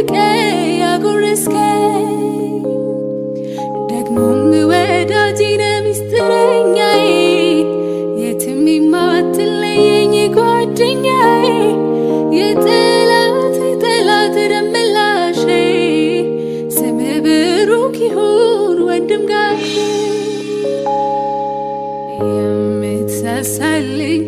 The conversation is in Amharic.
ናፍቀ ያጎረስከኝ፣ ደግሞም ወዳጄ ነህ ምስጢረኛዬ፣ የትም የማትለየኝ ጓደኛዬ፣ የጠላት ጠላት ደመላሼ፣ ስምህ ብሩክ ይሁን ወንድም ጋሼ። የምትሳሳልኝ